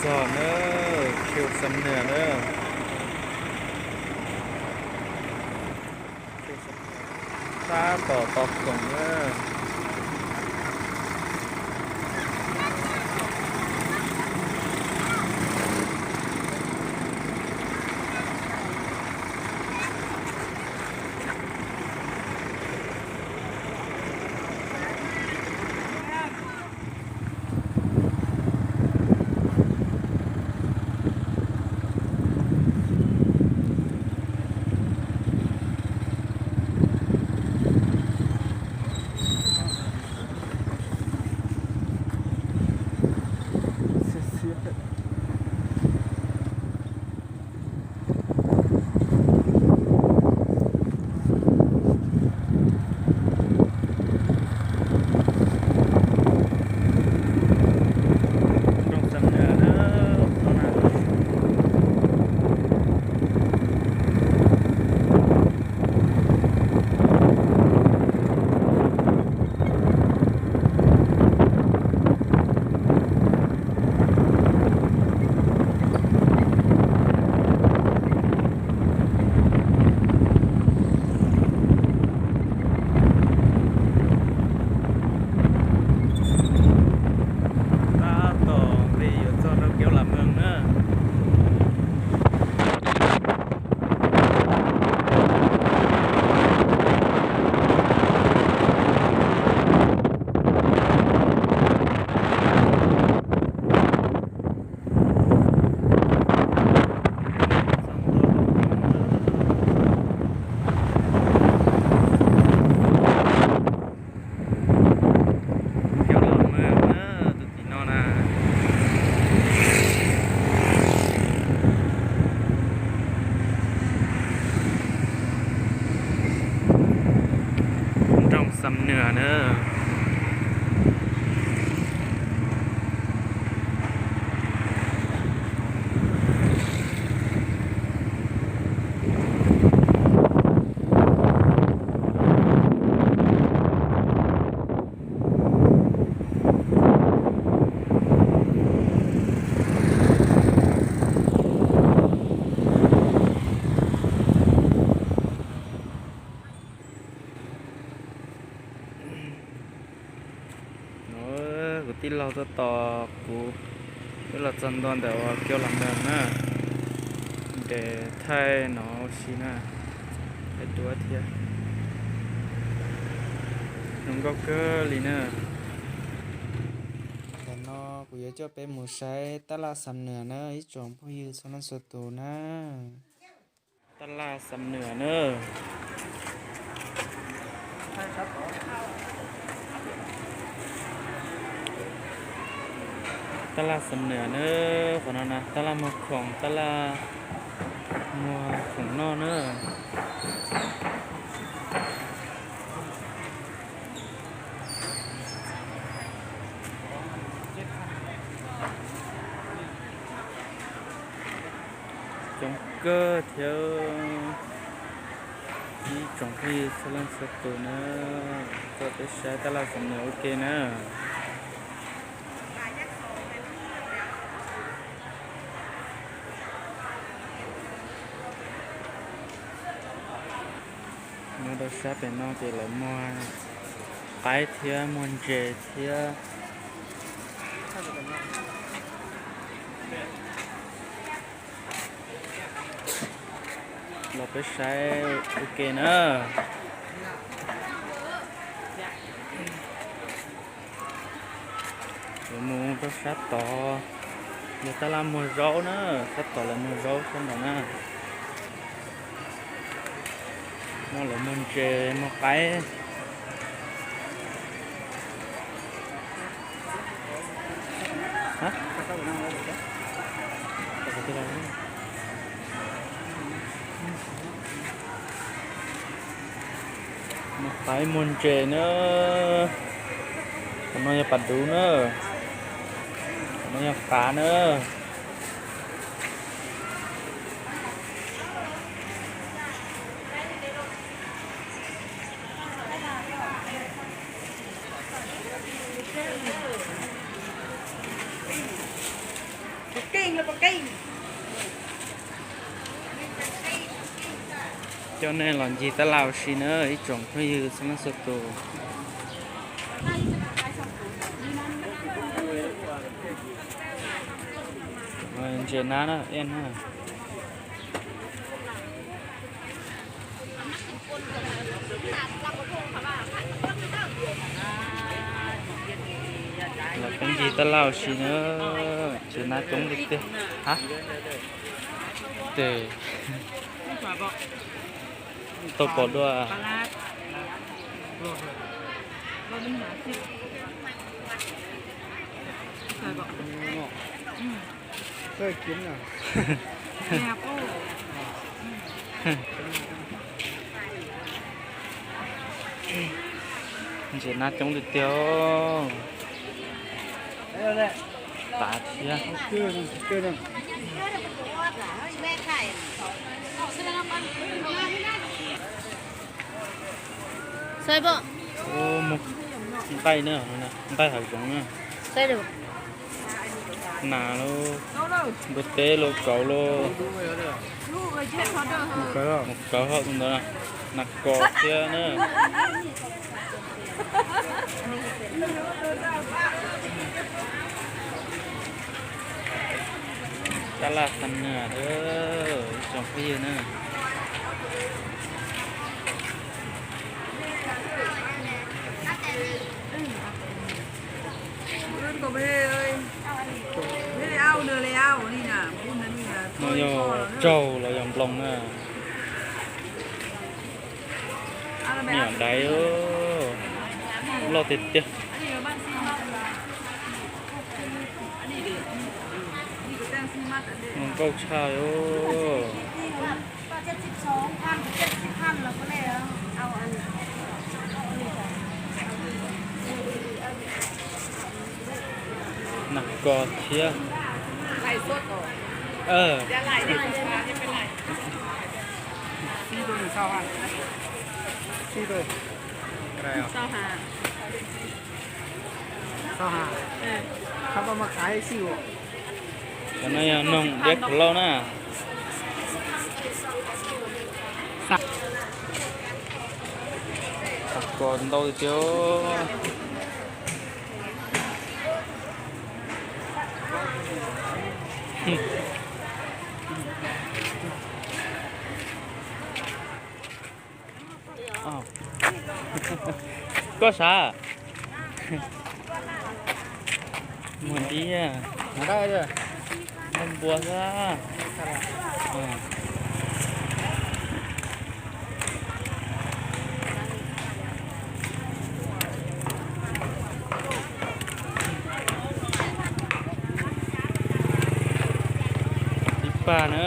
Txog na, Chew Sam Nua na. Tab tom tos khoom na. Tab tom nqis yuav txog rau Kiav Lam Meeg na. Cov los maj na, tus tim no na. Nroog Xam Nwas na. No, kuv tij laug tuaj tos kuv, wb los txog ntua ntawm uas Kiav Lam Meeg na, nres thaij no ua si na, thaij duab thiab. Zoo nkauj kawg li na. Ntawm no kuv yuav coj peb mus saib tab laj Xam Nwas na ib tsoom phooj ywg txhua leej txhua tus na. Tab laj Xam Nwas na. Tab laj Xam Nwas na, qhov no na tab laj muag khoom, tab laj muag khoom noj na. Coob kawg thiab. Ib tsoom phooj ywg txhua leej txhua tus na, coj peb saib tab laj Xam Nwas ua ke na. Nyob rau sab pem no ces lawv muag qaib thiab muag ntses thiab. Los peb saib ua ke na. Lawv mus rau sab tod, yog tab laj muag zaub na, sab tod lawv muag zaub sab nraud na. No lawv muag ntses muag qaib. Muag qaib muag ntses na. Qhov no yog pas duv na. Qhov no yog qav na. Coj nej los ncig tab laj ua si na ib tsoom phooj ywg txhua leej txhua tus. Ntses nab na, iab na. Los peb ncig tab laj ua si na, ntses nab coob tiag tiag. Ha, tes tau pom dua. Ntses nab coob tiag tiag. Tav thiab. Saib pom. Nqaij na, nqaij hav zoov na. Nas los, npua teb los, kauv los. Mus kauv hauv tus ntawd, nas kos thiab na. Tab laj xa nas, ib tsoom phooj ywg na. No yog tsaug los yog nploos na. Me nyuam daiv, loj tiag tiag. Zoo nkauj tshaj os. Nas kos thiab. Cov no yog noog diab khaus lauj na. Nas kos ntau tiag. Koj sav? Muag diab, npua xwb. Ib pab na.